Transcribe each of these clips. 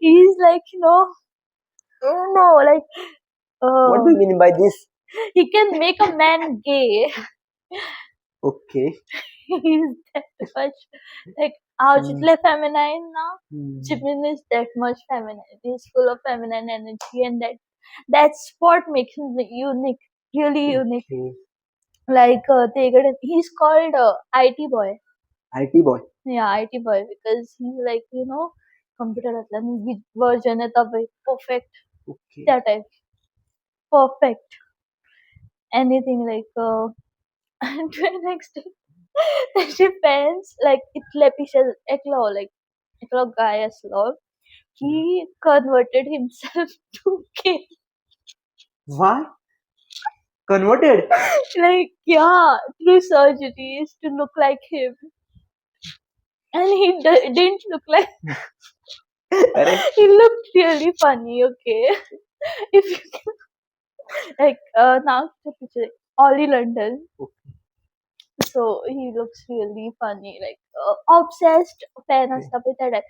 He's like, no, like What do you mean by this? He can make a man gay. He's that much like हांव जितले feminine ना, Jimin is that much feminine. He's full of feminine energy, and that's what makes him unique, really unique. Like ते he's called IT boy. IT boy. Yeah, IT boy, because he's like computeरांतल्यान version येता पळय, perfect. त्या type, perfect. Anything like to an extent ताचे fans like इतले पिशे, एकलो like एकलो guy आसलो, he converted himself to gay. Why? Converted? Like, yeah, through surgeries to look like him, and he didn't look like अरे. He looked really funny, okay? If you can like now the picture, Ollie London. So he looks really funny, like obsessed fan आसता पळय त्या type.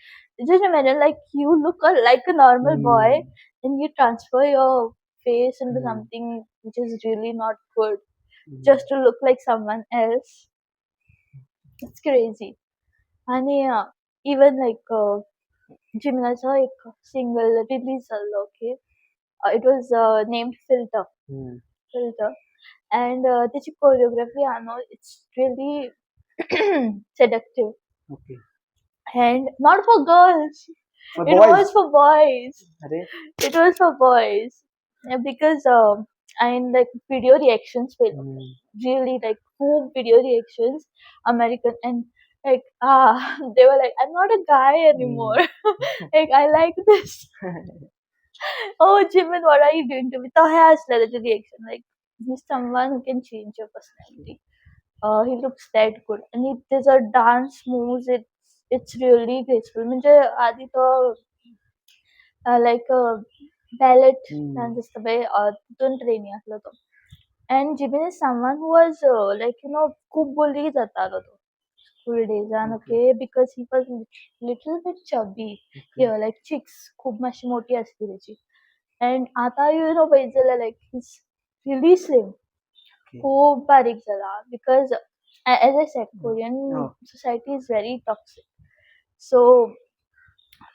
Just imagine, like, you look like a normal boy and you transfer your face into something which is really not good just to look like someone else. It's crazy. आणि even like जिमिनाचो एक single release जाल्लो, okay, it was named Filter. Filter, and त्याची choreography आहा न्हू, it's really seductive. And not for girls. For It boys. Was for boys. अरे. It was for boys. Yeah, because and like video reactions पयलो, really like खूब video reactions, American, and like, ah, they were like, "I'm not a guy anymore. Like, I like this. Oh Jimin, what are you doing to me?" तशें आसलें ताचें reaction. Like, he's someone who can change your personality. He looks that good. आणि त्याचा dance moves, it's really graceful. म्हणजे आधी तो लायक ballot dance आसता पळय, तितून ट्रेनी आसलो तो. And Jimin is someone who was like खूब बुली जातालो तो school डेजान, okay, because he was little bit chubby, like cheeks खूब मातशी मोठी आसली तेची. एंड आतां you know पळयत जाल्यार, like, he is really slim. खूब बारीक जाला, because as I said, Korean society is very toxic. So,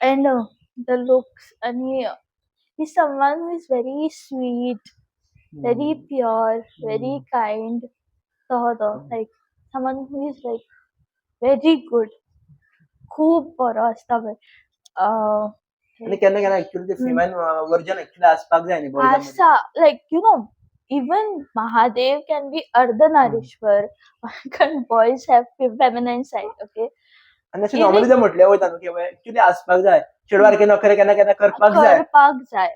and the looks, आणि he's someone who is very sweet, very pure, very kind. तो like someone who is like very good. खूब बरो आसता पळय. आणि केन्ना केन्ना एक्चुअली ते फिमेल वर्जन एक्चुअली आसपाक जाय न्ही बॉयजां मदीं. आसा, like even Mahadev can be Ardhanarishwar. Why can't boys have feminine side, okay? आनी अशें नॉर्मली जर म्हटलें वयता न्हू की एक्चुअली आसपाक जाय, चेडवासारखे नखरे केन्ना केन्ना करपाक जाय. करपाक जाय,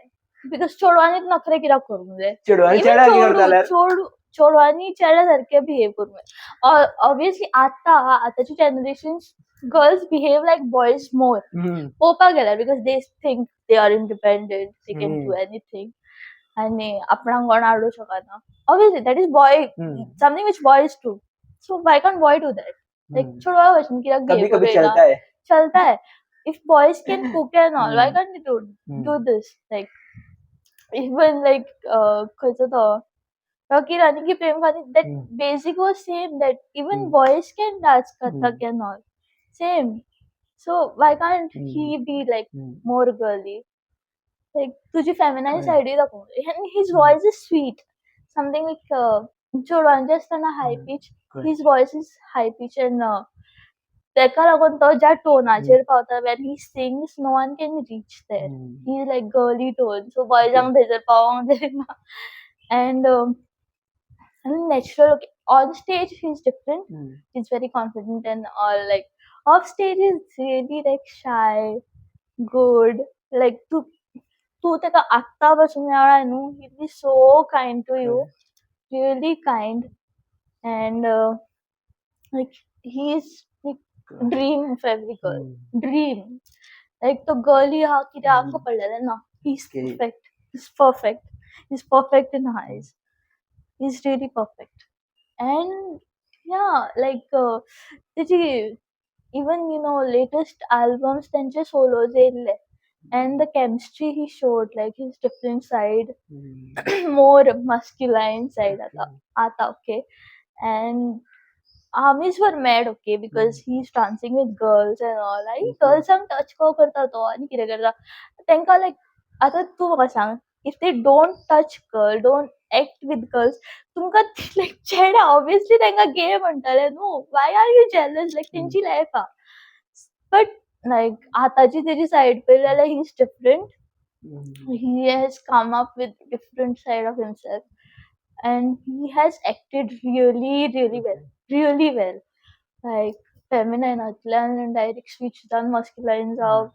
because चेडवांनीच नखरे कित्याक करूंक जाय? चेडवांनी Even चेड्यासारखे करता जाल्यार चेडू चेडवांनी चेड्या सारखे बिहेव करूंक जाय. ऑब्वियसली आतां आतांचे generation girls behave like boys more पळोवपाक गेल्यार, because they think they are independent, they can do anything आनी आपणाक कोण आडोवंक शकना. Obviously that is boy, something which boys do, so why can't boy do that? Like, चेडवा भशेन कित्याक कभी behave कभी करूं येना? चलता है. चलता है. If boys can cook and all, why can't they do do this? Like, even like खंयचो तो Rocky Rani ki Prem Kahani, that basic was same, that even boys can dance Kathak and all, same. So why can't he be like more girly? Like, तुझी feminine side दाखोवंक. And his voice is sweet, something like चेडवांचे आसतना high pitch, his voice is high pitch, and तेका लागून तो ज्या टोनाचेर पावता, when he sings, no one can reach there. He is like girly tone, so बॉयजांक थंयसर पावोंक जायना. And natural, on stage he is different. He's very confident and all. Like, off stage is really like shy, good. Like, तूं तूं तेका आत्तां पासून मेळ्ळा न्हू, he be so kind to you, really kind, and like, he is like dream of every girl, dream. Like, तो girly आहा कितें आमकां पडलेलें ना. He is perfect, he's perfect, he's perfect in eyes, he's really perfect. And yeah, like तेजी even latest albums, तेंचे swallows येयल्ले, And the chemistry he showed, like his different side, more masculine side आता आता, okay. And armies were mad, okay, because he's dancing with girls and all. आणि गर्ल्सांक touch को करता तो आनी कितें करता तांकां. लायक आतां तूं म्हाका सांग, if they don't touch girl, don't act with girls, तुमकां लायक चेडे ऑब्वियसली तांकां गे म्हणटले न्हू. Why are you jealous? Like तेंची लायफ आहा. बट लायक आतांची तेजी सायड पळयली जाल्यार he is different. He has come up with different side of himself and he has acted really, really well, really well. Like feminine आतल्यान direct switch जावन masculine जावप.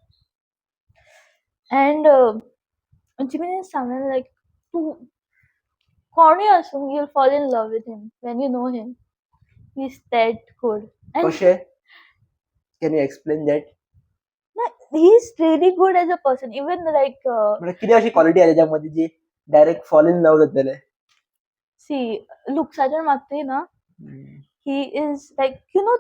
And Jimin is someone like तूं कोणूय आसूं, you'll fall in love with him when you know him. He's that good. And कशें? Can you explain that? He's really good as a person. Even like म्हणजे कितें अशी quality आहा तेच्या मदीं जी डायरेक्ट फॉल इन लव जातले? See, लुक्साचेर मात्तूय ना, he is like, you know,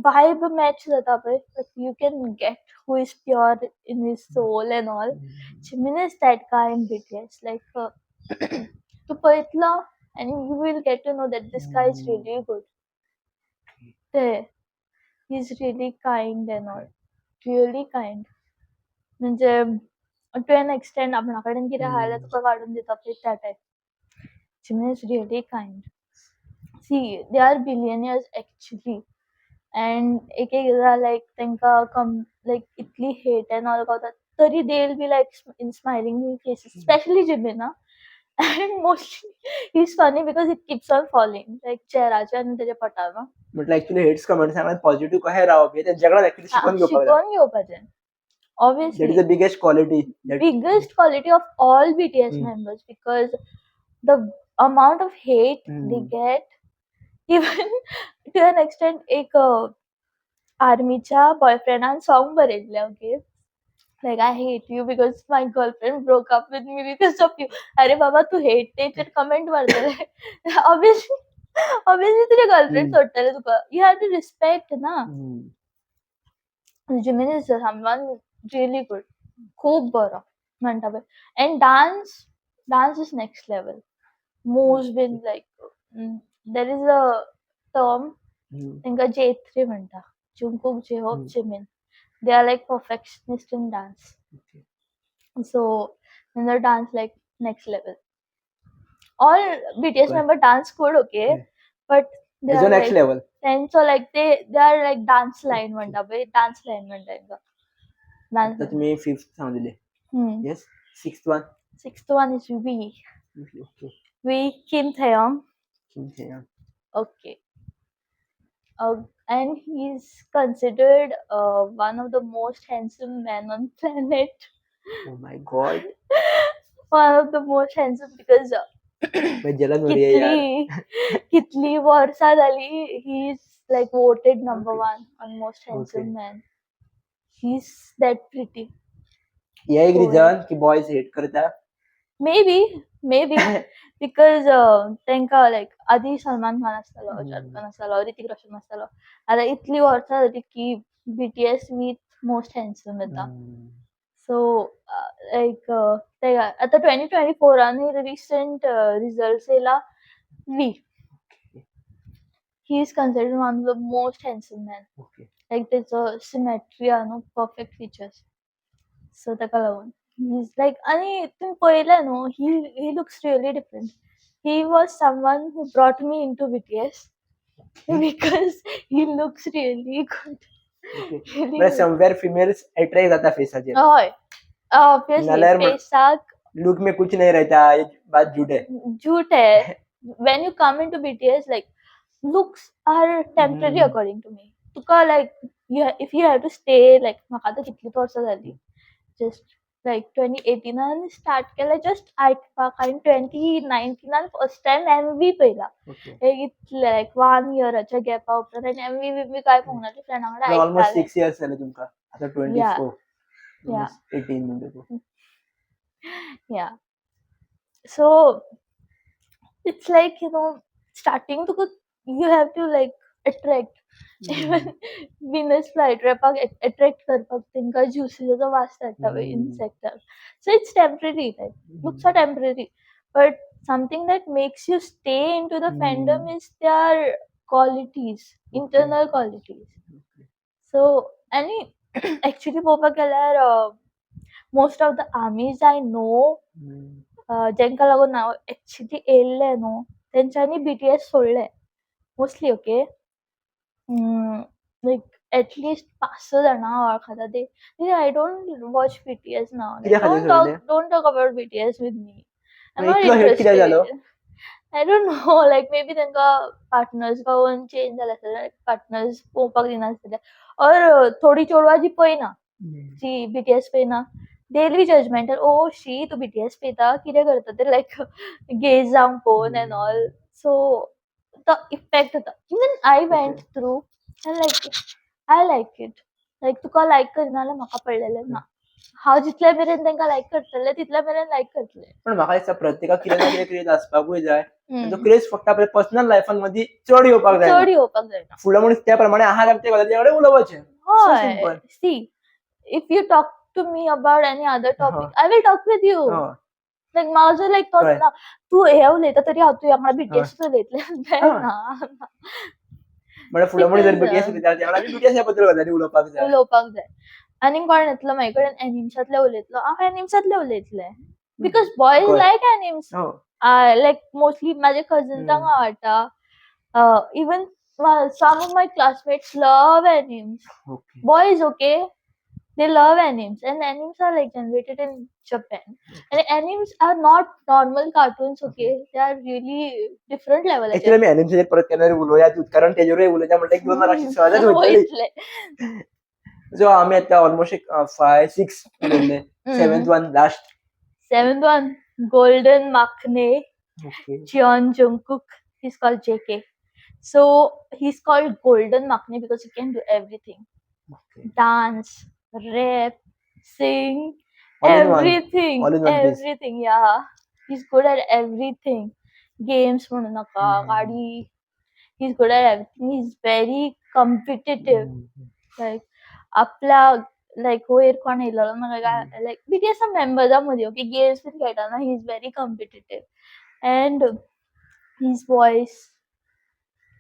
vibe match जाता पळय, like you can get who is pure in his soul and all. Jimin is that guy in BTS. Like तूं पळयतलो and you will get to know that this guy is really good. ते he is really kind and all, really kind. म्हणजे two an extent आपणा कडेन कितें आहा जाल्यार तुका काडून दिता पळय, त्या type. Jimin is really kind. See, they are billionaires actually, and एक एकदां लायक तांकां कम लायक इतली हेट एंड ऑल गावता तरी they will be like in smiling faces, specially Jimin. And mostly he is funny because it keeps on falling, like चेहराचे आनी तेजे पटाना. म्हटल्यार एक्चुअली हेट्स कमेंट्स पॉझिटिव्ह कशें रावप हें तेंच्या कडेन एक्चुअली शिकून घेवपाक जाय. शिकोवन घेवपाचें. That obviously. Is the biggest quality. Biggest quality of all BTS members, because the amount of hate they get, even to an extent, एक आर्मीच्या बॉयफ्रेंडान सॉंग बरयल्लें, okay, like, "I hate you because my girlfriend broke up with me because of you." अरे बाबा, तूं hate तेचेर comment मारतले, obviously obviously तुजें girlfriend सोडटलें तुका. You have to respect ना. Jimin is someone really good. खूप बरो म्हणटा पळय. And dance, dance is next level. Moves been like, there is a term, तांकां जे थ्री म्हणटा, Jungkook, J-Hope, Jimin. They are like perfectionist in dance. So तेंचो dance like next level. All BTS member dance good, okay, but they हेजो are next like level. तेंचो लायक they are like dance line म्हणटा पळय, dance line म्हणटा तेंकां, dance. आता तुम्ही fifth सांगलेले. Yes, sixth one. Sixth one is V. V, Kim Taehyung. Okay. And he's considered one of the most handsome men on planet. Oh my God. One of the most handsome because मैं जलन हो रही है यार. कितली कितली वर्सां जाली, he is like voted number one on most handsome man. He's that pretty. हे एक होय. रिजन की बॉयज हेट करता. Maybe, maybe because तांकां लायक आदी सलमान खान आसतालो, शाहरुख खान आसतालो, ऋतिक रोशन आसतालो. आतां इतली वर्सां जाली की बीटीएस वीथ मोस्ट हँडसम येता. सो लायक ते आतां 2024 रिसंट रिजल्ट्स येयला, V, he is considered one of the most handsome man. लायक तेचो सिमेट्री आहा न्हू, परफेक्ट फिचर्स, सो ताका लागून he is like. आनी तुमी पळयलें न्हू, he looks really different. He was someone who brought me into BTS because he looks really good. Really म्हळ्यार good. Somewhere females attract जाता फेसाचेर. हय, ऑब्वियसली. नाल्यार फेसाक. लुक में कुछ नहीं रहता, ये बात झूठ है. झूठ है. When you come into BTS, like looks are temporary according to me. तुका like if you have to stay, like म्हाका आतां कितलीं वर्सां जालीं, जस्ट लायक 2018 स्टार्ट केलें जस्ट आयकपाक आनी 2019 फर्स्ट टायम एमवी पळयला. एक इतले लायक वन इयराच्या गॅपा उपरांत आनी एमवी बिमवी कांय पळोवंक ना, फ्रेंडा वांगडा ऑलमोस्ट आयकतालें. 6 इयर्स जाले तुमकां आता, ट्वेंटी फोर 18 म्हणटा. Yeah. So it's like, starting to you have to like attract. Even Venus fly ट्रॅपाक एट्रॅक्ट करपाक तेंकां ज्युसीचो वास धाडटा पळय इन्सेक्टाक. So it's temporary, like looks are temporary, but something that makes you stay into the fandom is their qualities, internal qualities. So आनी actually पळोवपाक गेल्यार most of the ARMYs I know, जेंका लागून हांव एक्चुअली येयल्लें न्हू, तेंच्यांनी बीटीएस सोडलें mostly, okay. Like at least पांच स जाणां हांव वळखता ती. I don't watch BTS now. कित्या खातीर don't talk सोडलें? Don't talk about BTS with me. I am not इतलो हेट कित्याक जालो? Interested. I don't know, like maybe तांकां पार्टनर्स गावोन चेंज जाले आसतले, पार्टनर्स पळोवपाक दिनासतले, ऑर थोडीं चेडवां जी पळयना, जी बीटीएस पळयना, they will be judgmental, "Oh शी, तूं बीटीएस पळयता, कितें करता ते?" लायक गे जावंक पळोवन एंड ऑल. सो तो इफेक्ट जाता. Even I went through. I like it, I like it. Like तुका लायक करना जाल्यार म्हाका पडलेलें ना. हांव जितले मेरेन तांकां लायक करतलें तितले मेरेन लायक करतलें. पण म्हाका दिसता प्रत्येकाक कितें ना कितें क्रेज आसपाकूय जाय. तो क्रेज फक्त आपल्या पर्सनल लायफान मदीं चड येवपाक जायना. चड येवपाक जायना. फुडलो मनीस त्या प्रमाणे आहा जाल्यार ते गजाली कडेन उलोवपाचें. हय. Simple. See, if you talk to me about any other topic, I will talk with you. Like म्हाजो लायक तोच ना, तूं हें उलयता तरी हांव तुज्या वांगडा बीटीएस उलयतलें. ना. म्हळ्यार फुडलो मनीस जर Because, BTS उलयता जाल्यार आमी बीटीएस बद्दल गजाली उलोवपाक जाय. उलोवपाक जाय. आनी कोण येतलो म्हाजे कडेन एनिम्सांतले उलयतलो, हांव एनिम्सांतले उलयतलें, because boys like animes. Like mostly म्हाजे कजन्सांक आवडटा. Even some of my classmates love animes. Boys, okay, they love animes, and animes are like generated in Japan, and animes are not normal cartoons, okay, they are really different level. Actually आमी एनिम्साचेर परत केन्ना तरी उलोवया, कारण तेजेरूय उलयता म्हणल्यार एक दोन वरां अशी सहजच वयतली. वयतले. सो आमी आतां ऑलमोस्ट एक फाय सिक्स उलयले. Seventh one, last. Seventh one, golden maknae. Jeon Jungkook. He's called JK. So he's called golden maknae because he can do everything: dance, rap, sing. All in one. Everything. All in one piece. Everything, yeah, he's good at everything. Games म्हणू नाका, गाडी, he's good at everything. He's very competitive. Like आपल्या लायक वयर कोण येयलेलो म्हाका लायक BTS मेंबर्सां मदीं, okay, games बीन खेळटना he is very competitive. And his voice,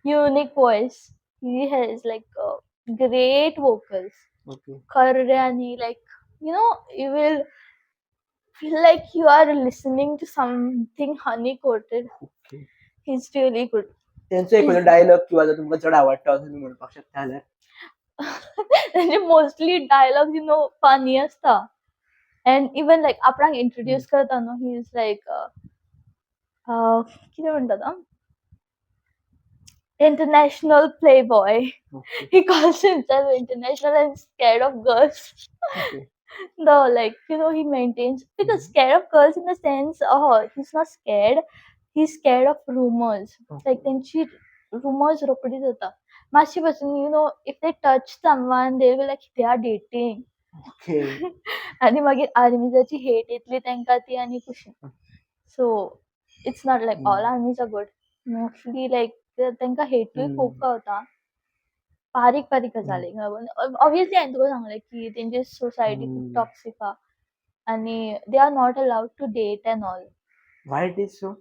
unique voice, he has like great vocals. खरे आणि like you will feel like you are listening to something honey coated. He's really good. तेंचो एक dialogue किंवा जर तुमकां चड आवडटा असो तुमी म्हणपाक शकता जाल्यार? तेंचे mostly dialogue funny आसता. एंड इवन लायक आपणाक इंट्रोड्यूस करता न्हू, he is like, कितें म्हणटा तो, international playboy. He calls himself international and scared of girls. The like he maintains because scared of girls in the sense, oh, he's not scared, he's scared of rumors. Like तेंची rumors रोखडीच जाता मातशी पासून. If they touch someone, they will like they are dating. आनी मागीर आर्मीजाची hate येतली तेंकां ती आनी कुशीन. So it's not like all ARMYs are good. Mostly like तेंकां हेटूय खूब गावता बारीक बारीक गजालींक लागून. ऑब्वियसली हांवें तुका सांगलें की तेंची सोसायटी खूब टॉक्सीक आहा आनी they are not allowed to date and all. Why it is so?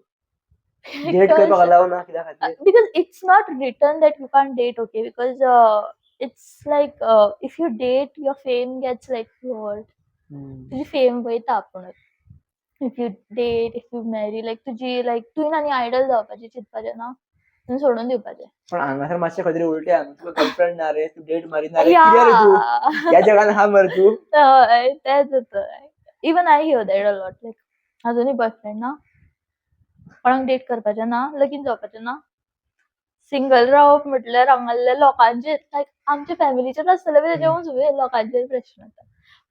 Date करपाक अलाव ना कित्या खातीर? Because it's not written that you can't date, okay, because it's like if you date, your fame gets like hurt. तुजी fame वयता आपुणूच if you date, if you marry. Like तुजी लायक तुवें आनी आयडल जावपाचें चिंतपाचें ना, तुवें सोडून दिवपाचें. पण हांगासर मातशें खंय तरी उलटें आहा. तुका गर्लफ्रेंड ना रे, तूं डेट मारिना रे, कितें रे तूं, ह्या जगान आहा मरे तूं. हय, तेंच जाता. Even I hear that a lot, like अजुनूय बॉयफ्रेंड ना, कोणाक डेट करपाचें ना, लगीन जावपाचें ना, सिंगल रावप म्हटल्यार हांगासरल्या लोकांचेर, लायक आमच्या फॅमिलीचेर नासतलें, बट तेच्या लोकांचेर प्रश्न येता.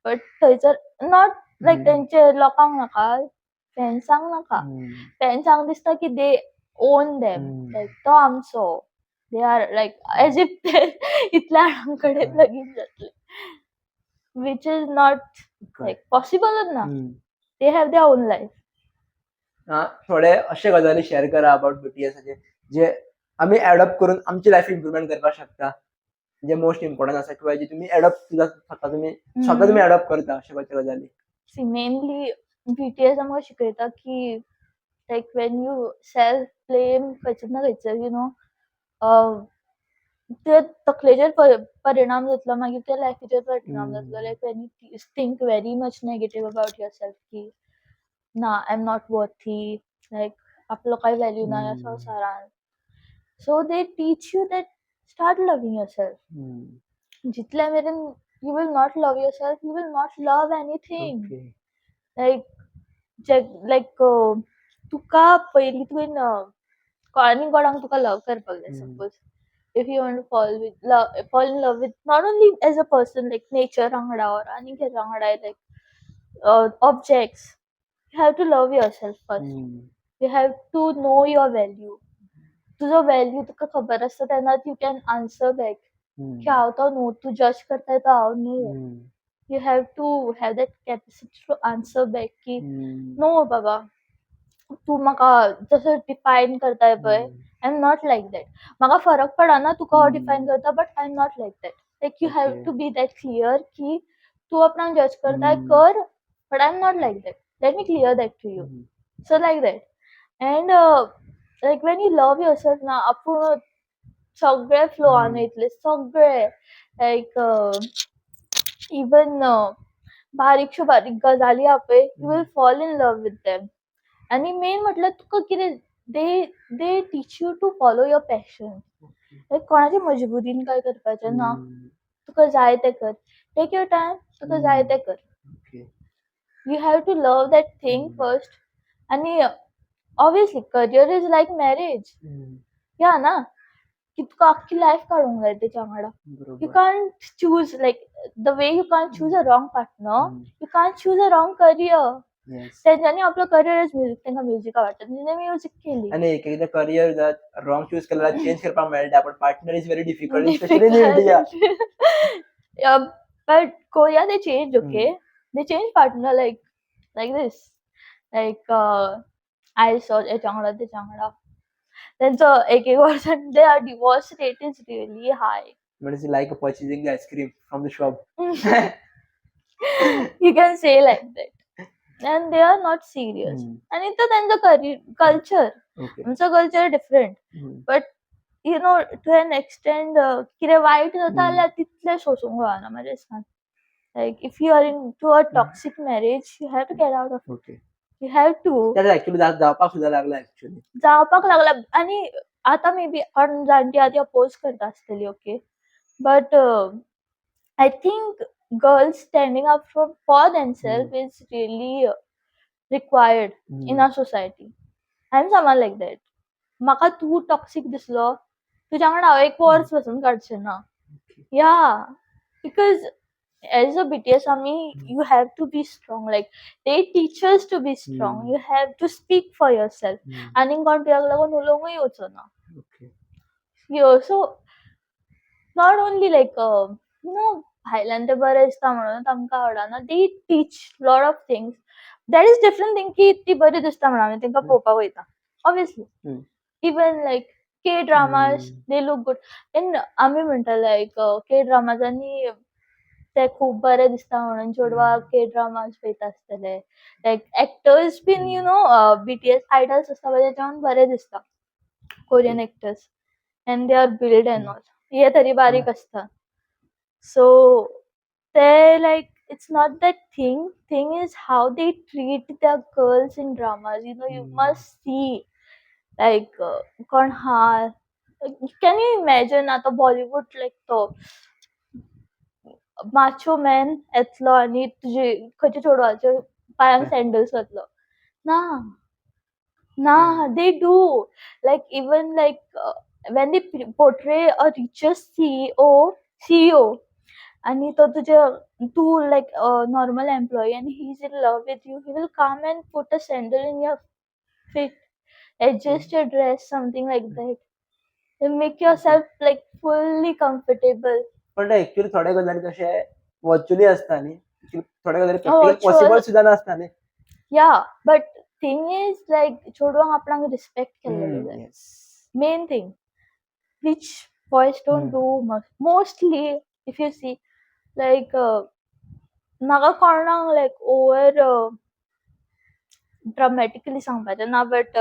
बट थंयसर not like तेंचे लोकांक नाका, फेन्सांक नाका. फेन्सांक दिसता की they own them, लायक तो आमचो. They are like as if ते इतल्या जाणां कडेन लगीन जातले, which is not like पॉसिबलच ना. They have their own life. थोडे अशे गजाली शेअर करा अबाउट बीटीएसाचे जे आमी एडॉप्ट करून आमची लायफ इम्प्रुवमेंट करपाक शकता. जे मोस्ट इम्पॉर्टंट आसा किंवा जे तुमी एडॉप्ट सुद्दां स्वता तुमी स्वता तुमी एडॉप्ट करता अशे खंयचे गजाली? सी, मेनली बीटीएस आमकां शिकयता की like when you self blame खंयसर ना खंयसर you know ते तकलेचेर परिणाम जातलो, मागीर ते लायफीचेर परिणाम जातलो. Like when you think very much negative about yourself की ना, I am not worthy, like आपलो कांय व्हॅल्यू ना ह्या संवसारान. So they teach you that start loving yourself. जितले मेरेन you will not love yourself, you will not love anything. Like जे लायक तुका पयलीं तुवें आनी कोणाक तुका लव करपाक जाय. Suppose if you want to fall in love with not only as a person, like nature वांगडा or आनी हेच्या वांगडा, like objects, you have to love yourself first. You have to know your value. तुजो value तुका खबर आसता तेन्नाच you can answer back की हांव तो न्हू, तूं जज करताय तो हांव न्हू. You have to have that capacity to answer back की नो बाबा, तूं म्हाका जसो डिफायन करताय पळय, I am not like that. म्हाका फरक पडना तुका हांव डिफायन करता, but I am not like that. Like you have to be that clear की तूं आपणाक जज करताय कर, but I am not like that, let me clear that to you. So like that. And like when you love yourself ना, आपूण सगळे फ्लोआन वयतले सगळे. लायक इवन बारीकश्यो बारीक गजाली आहा पळय, you will fall in love with them. आनी मेन म्हटल्यार तुका कितें they teach you to follow your passion. लायक कोणाच्या मजबुरीन काय करपाचें ना. तुका जाय तें कर, take your time, तुका जाय तें कर. You have to love that thing first. आनी obviously career is like marriage. या ना की तुका अख्खी लायफ काडूंक जाय तेच्या वांगडा. You can't choose, like the way you can't choose a wrong partner, you can't choose a wrong career. तेंच्यांनी आपलो करियर is music, तांकां म्युजीक आवडटा, तेंच्यांनी म्युजीक केली. आनी एक एकदां करियर जर रॉंग चूज केल्यार चेंज करपाक मेळटा, पण partner is very difficult, especially in India. Yeah, but Korea, they change, okay? They change partner like this. Like I saw हेच्या वांगडा तेच्या वांगडा तेंचो एक एक वर्सान their divorce rate is really high. म्हणजे like purchasing the ice cream from the shop. You can say like that. And they are not serious. आणि तो त्यांचं करिअर कल्चर, आमचं culture different. But to an extent कितें वायट जाता जाल्यार तितलें सोंसूंक मेळना म्हाज्या हिसपान. Like if you are into a toxic marriage, you have to get out of. You have to. ते ऍक्च्युली जावपाक सुद्दां लागला ऍक्च्युली. जावपाक लागला आनी आतां मे बी कोण जाणटी आहा ती अपोज करता आसतली, okay, but I think girls standing up for themself is really required in our society. I am someone like that. म्हाका तूं टॉक्सीक दिसलो, तुज्या वांगडा हांव एक वर्स पासून काडचें ना. Yeah, because as a BTS army, you have to be strong. Like they teach us to be strong. You have to speak for yourself. आनी कोण तुज्याक लागून उलोवंकूय येवचो ना. You so not only like भायल्यान ते बरें दिसता म्हणून आमकां आवडना. They teach lot of things. That is different thing की ती बरी दिसता म्हणून आमी तेंकां पळोवपाक वयता. Obviously. Even like K dramas, they look good. And आमी म्हणटा लायक के ड्रामाजांनी ते खूब बरे दिसता म्हणून चेडवां के ड्रामाज पळयता आसतले. लायक एक्टर्स बीन you know BTS idols आसता पळय तेच्याहून बरे दिसता Korean actors, and they are build and all. हे तरी बारीक आसता. सो ते like it's not that thing. Thing is how they treat the girls in dramas. You must see like कोण हा, can you imagine आतां बॉलिवूड लायक तो माचो मॅन येतलो आनी तुजे खंयच्या चेडवाच्या पांयांक सँडल्स घातलो ना ना. They do, like even like when they portray a richest CEO आणि तो तुझ्या तू लायक नॉर्मल एम्प्लॉई आणि he is in love with you, he will come and put a sandal in your feet, adjust your dress, something like that. You make yourself like fully comfortable. पण ते actually थोड्या गजाली तशे virtually आसता न्ही. Actually थोड्या गजाली practical Virtual. Possible सुद्दां नासता न्ही. Yeah, but thing is like चेडवांक आपणाक रिस्पेक्ट केल्लेले जाय. Main thing which Boys don't do much. Mostly, if you see, like, म्हाका कोणाक लायक ओवर ड्रामॅटिकली सांगपाचें ना, बट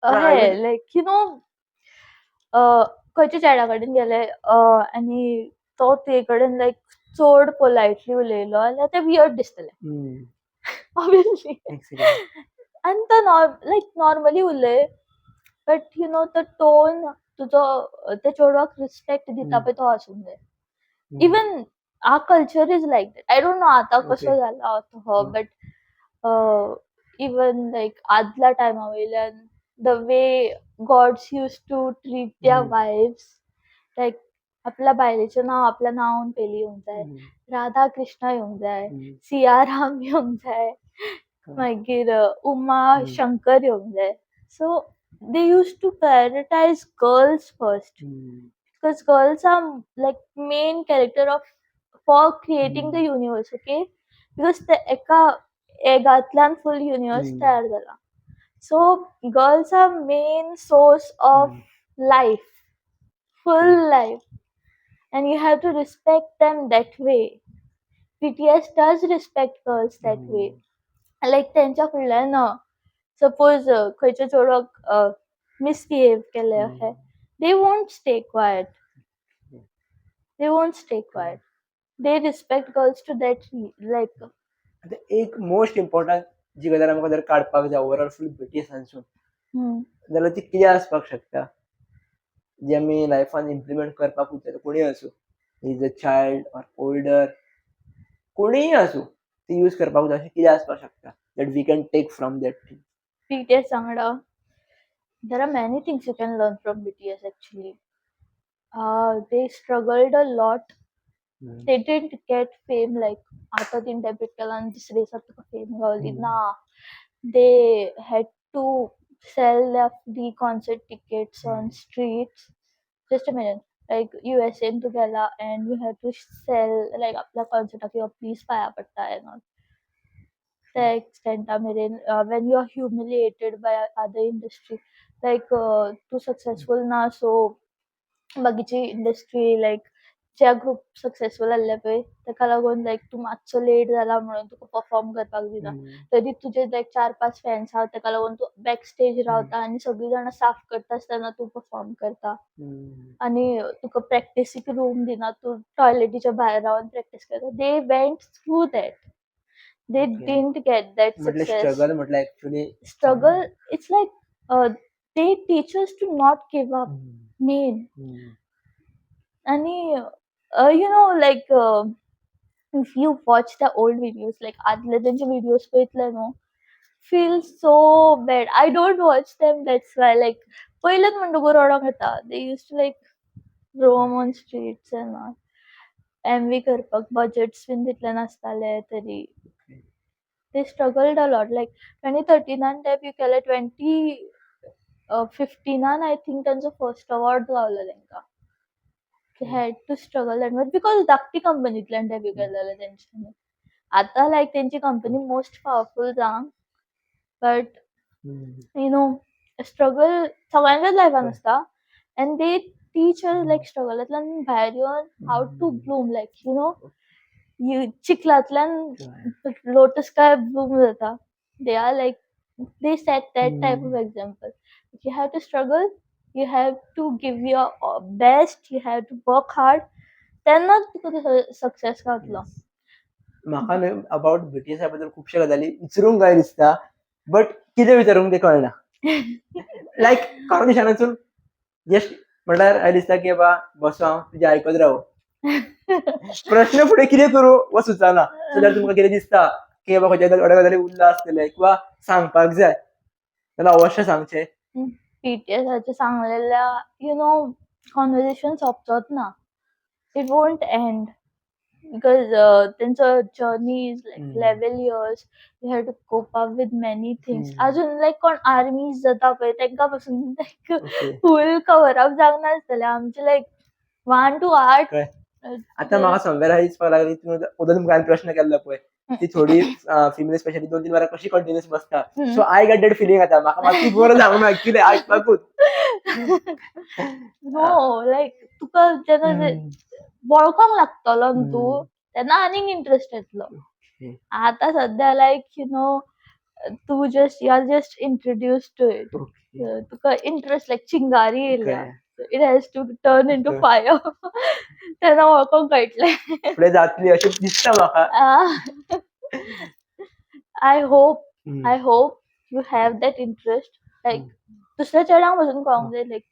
पण हे I like you know खंयच्या चेड्या कडेन गेले आनी तो ते कडेन लायक चड पोलायटली उलयलो जाल्यार तें वियर्ड दिसतलें, ऑब्वियसली. आनी तो लायक नॉर्मली उलय, बट you know तो टोन तुजो त्या चेडवाक रिस्पेक्ट दिता पळय तो आसूंक जाय. Even our culture is like that. I don't know आतां कसो जाला तो, बट इवन लायक आदल्या टायमा वयल्यान the way gods used to treat their wives, like आपल्या बायलेचें नांव आपल्या नांवान पयलीं येवंक जाय, राधा कृष्णा येवंक जाय, सिया राम येवंक जाय, मागीर उमा शंकर येवंक जाय. So they used to prioritize girls first because girls are like main character of for creating the universe, okay? Because ते एका एगांतल्यान फुल युनिवर्स तयार जाला. So girls are main source of life, full life, and you have to respect them that way. BTS does respect girls that way. Like तेंच्या फुडल्यान suppose खंयच्या चेडवाक misbehave केलें अशें, they won't stay quiet. They won't stay quiet. They respect girls to that, like. आतां एक most important जी गजाल आमकां जर काडपाक जाय ओवरऑल फूल बीटीएसांसून जाल्यार ती कितें आसपाक शकता, जी आमी लायफान इम्प्लिमेंट करपाकूच जाय? कोणूय आसूं, is a child or older, कोणीय आसूं, ती यूज करपाक जाय अशें कितें आसपाक शकता that we can take from that thing? BTS वांगडा there are many things you can learn from BTS, actually. They struggled a lot. They didn't get fame like आता तीन डेब्यूट केला आणि दुसरे दिसा तुका फेम गावली ना. They had to sell their free concert tickets on streets. Just a minute. Like USA तूं गेला and you have to sell like आपल्या कॉन्सर्टाक यो प्लीज पाया पडटा and all. त्या एक्सटेंटा मेरेन when you are humiliated by other industry, like तूं successful ना, सो बाकीची इंडस्ट्री लायक जे ग्रुप सक्सेसफूल आहले पळय तेका लागून लायक तूं मातसो लेट जाला म्हणून तुका परफॉर्म करपाक दिना, तरी तुजे लायक चार पांच फॅन्स आहा, तेका लागून तूं बॅक स्टेज रावता आनी सगळीं जाणां साफ करता आसतना तूं परफॉर्म करता आनी तुका प्रॅक्टिसीक रूम दिना, तूं टॉयलेटीच्या भायर रावन प्रॅक्टीस करता. They went through that. They didn't get that म्हटल्यार सक्सेस. स्ट्रगल म्हटल्यार actually Struggle, it's like they teach us to not give up, main. आणि you know like if you watch the old videos, like आदले तेंचे videos पळयतले न्हू, feel so bad. I don't watch them, that's why. Like पयलेच म्हणटकूच रडोंक येता. They used to like roam on streets and all. MV करपाक budgets बीन तितले नासताले तरी they struggled a lot. Like 2013 debut केले, 2015 I think तांचो फर्स्ट अवॉर्ड गावलो तेंकां. They had to struggle that much because धाकटी कंपनींतल्यान डेब्यू केलेले तेंच्यानी. आतां लायक तेंची कंपनी मोस्ट पावरफूल जावं, बट you know struggle सगळ्यांच्याच लायफान आसता and they teach us like स्ट्रगलांतल्यान भायर येवन how to bloom, like you चिखलांतल्यान लोटस काय ब्लूम जाता. They are like, they set that type of example. You have to struggle, you have to give your best, you have to work hard, तेन्नाच तुका success गावतलो. म्हाका न्हय about बीटीएसा बद्दल खुबशे गजाली विचारूंक काय दिसता, बट कितें विचारूंक तें कळना. लायक कॉन्वर्सेशनासून जस्ट म्हटल्यार अशें दिसता की बाबा बसो हांव तुजें आयकत रावो, प्रश्न फुडें कितें करूं हो सुचना. सो जर तुमकां कितें दिसता की बाबा खंयच्या थोड्या गजाली उरला आसतले किंवा सांगपाक जाय जाल्यार अवश्य सांगचें. बीटीएसाचे सांगलेल्या you know conversation सोंपचोच ना. It won't end because तेंचो journey is like 11 years. You have to cope up with many things. अजून लायक कोण आर्मीज जाता पळय तेंकां पासून लायक फूल कवर अप जावंक नासतलें आमचें, लायक वन टू आठ. कळ्ळें. आतां म्हाका समवेर आहा दिसपाक लागली, तूं ओदोन तुमकां हांवें प्रश्न केल्लो पळय, ती थोडी फिमेल स्पेशली 2-3 वरां कशी कंटिन्युअस बसता. So I get that feeling. आतां म्हाका मातशी बोर जावंक ना एक्चुअली आयकपाकूच. नो, लायक तुका जेन्ना वळखोंक लागतलो न्हू तूं, तेन्ना आनीक इंट्रस्ट येतलो. आतां सद्या लायक you know तूं just you are just introduce to it. तुका इंट्रस्ट लायक चिंगारी येयल्या. It has to turn into fire, तेन्ना वळखोंक कळटलें. फुडें जातली अशें दिसता म्हाका. I hope, I hope you have that interest. Like दुसऱ्या चेड्यांक पासून कळोंक जाय, like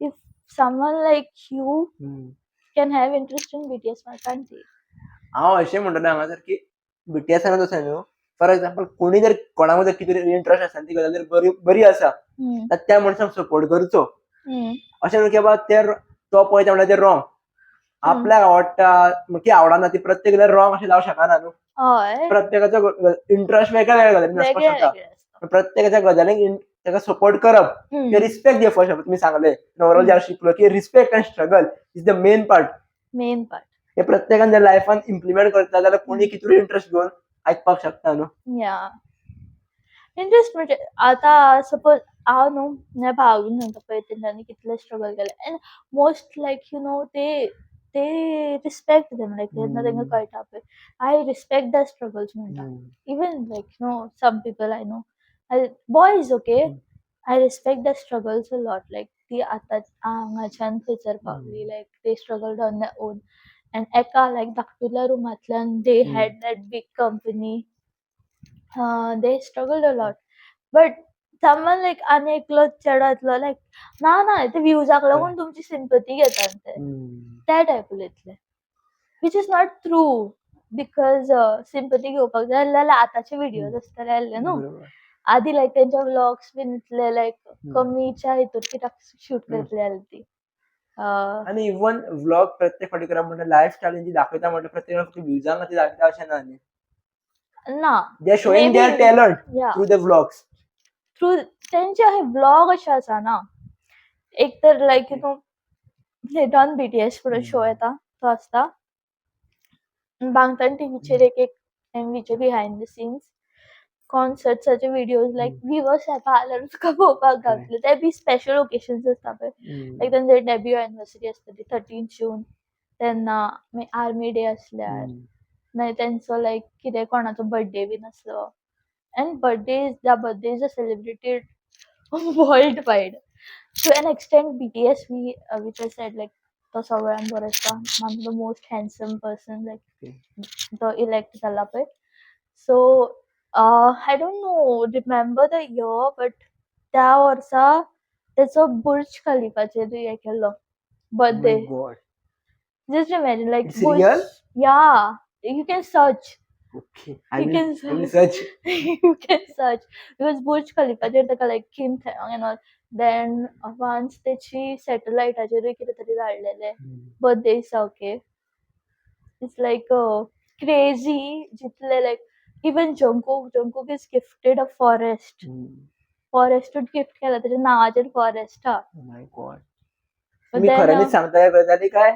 if someone like you can have interest in BTS, why can't they? हांव अशें म्हणटलें हांगासर की बीटीएसानच अशें न्हू, फॉर एग्जाम्पल कोणी जर कोणाक जर कितें इंट्रस्ट आसा आनी ती गजाल जर बरी बरी आसा जाल्यार त्या मनशाक सपोर्ट करचो. अशें न्हू की बाबा ते तो पळयता म्हणल्यार ते रॉंग, आपल्याक आवडटा की आवडना ती प्रत्येक गजाल रॉंग अशें जावंक शकना न्हू. प्रत्येकाचो इंट्रस्ट वेगळ्या वेगळ्या गजालीन आसपाक वेगळे शकता. वेगळे आसता. प्रत्येकाच्या गजालींक ताका सपोर्ट करप, रिस्पेक्ट दिवप. फर्स्ट तुमी सांगले ओवरऑल जे शिकलो की respect and struggle is the main part. Main part. हे प्रत्येकान जर लायफान इम्प्लिमेंट करता जाल्यार कोणी कितूय इंट्रस्ट घेवन आयकपाक शकता न्हू. या, इंट्रस्ट म्हणजे आतां सपोज हांव न्हू म्हाज्या भावाक बीन सांगता पळय, तेंच्यांनी कितले स्ट्रगल केले and most like you know ते रिस्पेक्ट देम, लायक जेन्ना तेंकां कळटा पळय, I respect the struggles म्हणटा. Even like some people I know, boys, okay, I respect the struggles a lot. Like ती आतां हांगाच्यान खंयसर पावली, like they struggled on their own and एका लायक धाकटुल्या रुमांतल्यान they had that big company. They struggled a lot, but someone like आनी एकलो चेडो येतलो, लायक ना ना, ते व्यूजाक लागून तुमची सिंपती घेतात ते, त्या टायप उलयतले, which is not true, because sympathy घेवपाक जाय जाल्यार आतांचे व्हिडियोज आसतले आसले न्हू. आदी लायक तेंच्या व्लॉग्स बीन इतले लायक कमीच्या हितून कित्याक शूट करतले आसले ती. आनी इवन व्लॉग प्रत्येक फावटी करप म्हणल्यार लायफस्टायल तेंची दाखयता म्हणल्यार प्रत्येक फक्त व्यूजांक खातीर दाखयता अशें ना न्ही. ना. They are showing their Maybe. Talent या थ्रू the vlogs. Through तेंचे हे व्लॉग अशे आसा ना, एक तर लायक you know हे डॉन बीटीएस म्हणून शो येता तो आसता, बांगतान टीव्हीचेर एक एक एमवीचे बिहायंड the scenes, कॉन्सर्ट्साचे videos, like viewers येता जाल्यार तुका पळोवपाक गावतले. ते बी स्पेशल ओकेशन्स आसता पळय, लायक तेंचे डेब्यू एनिवर्सरी आसता ती 13 जून, तेन्ना मागीर आर्मी डे आसल्यार, मागीर तेंचो लायक कितें कोणाचो बर्थडे बीन आसलो, and birthdays, the birthdays are celebrated worldwide to an extent. BTS, we which I said, like तो सगळ्यान बरो आसता, one of the most handsome person, like तो इलेक्ट जाला पळय. So I don't know, remember the year, but त्या वर्सा तेचो बुर्ज खलिफाचेर हे केल्लो birthday. God. Just imagine, like It's real? Yeah, you can search. Okay, I You will can I will search. Search. You can search because Burj खलिफाचेर ताका like Kim and all. Then once तेची सॅटलायटाचेरूय कितें तरी धाडलेलें birthday दिसा. Okay, it's like crazy जितले like even Jungkook is gifted a forest. फॉरेस्टूच gift केला, तेच्या नांवाचेर forest हा. माय गॉड, तुम्ही खऱ्यांनीच सांगता ह्या गजाली काय?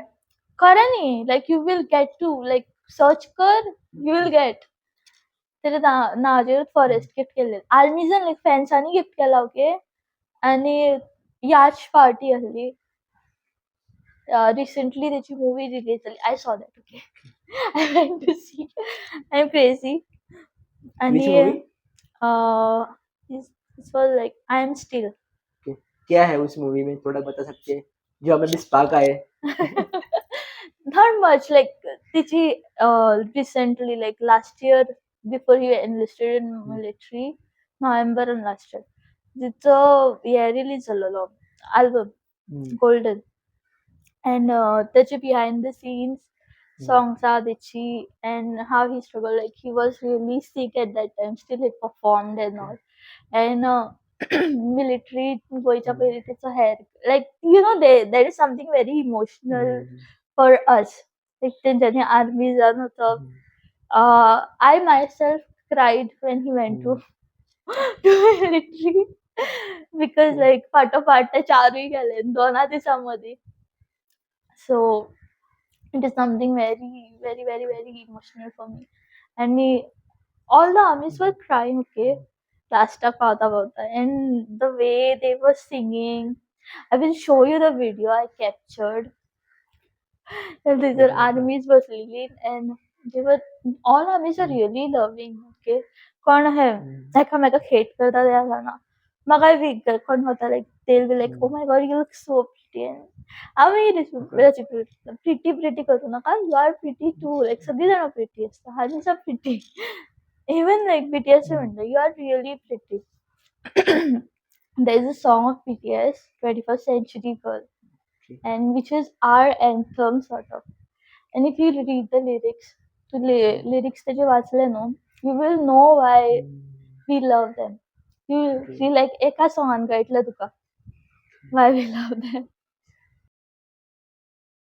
खरें न्ही, like you will get to like search कर, you will get. तेच्या नांवाचेर फॉरेस्ट गिफ्ट केल्ले आर्मीजान, लायक फेन्सांनी गिफ्ट केला. ओके, आनी याच पार्टी आहली. रिसेंटली तेची मुवी रिलीज जाली. I saw that, okay, I went to see. I am crazy. Which आणि movie? It's for like I am still. क्या है उस मूवी में, थोड़ा बता सकते हैं जो हमें भी स्पार्क आए? Not much, like तिची recently, like last year before he enlisted in military, November last year, तिचो हे रिलीज जाल्लो album golden, and त्याचे बिहाइंड the scenes songs आहा तेची and how he struggled. Like he was really sick at that time, still he performed and all. And military गोंयच्या पयलीं तेचो hair, like you know there is something very emotional for us, like तेंच्यांनी army जावन वचप. I myself cried when he went to military because like फाटोफाट ते चारूय गेले दोना दिसां मदीं. So It is something very, very, very, very emotional for me. And all the armies were crying, okay, लास्टाक पावता पावता, and the way they were singing, I will show you the video I captured. थंयसर आर्मीज बसलेली and they were all, armies are really loving, okay. कोण हे एकामेकाक hate करता ते आसना. म्हाकाय बी कोण वता, like they will be like, "Oh my God, you look so pretty." आमी प्रिटी प्रिटी करूं नाका, you are pretty too. Like सगळीं जाणां प्रिटी आसता, armies are pretty. Even like BTS म्हणटा, "You are really pretty." There is a song of BTS, 21st Century Girl, and which is our anthem sort of. And if you read the lyrics, Tu lyrics तेजे वाचले न्हू, you will know why we love them. You feel like एका सोंगान कळटलें तुका why we love them.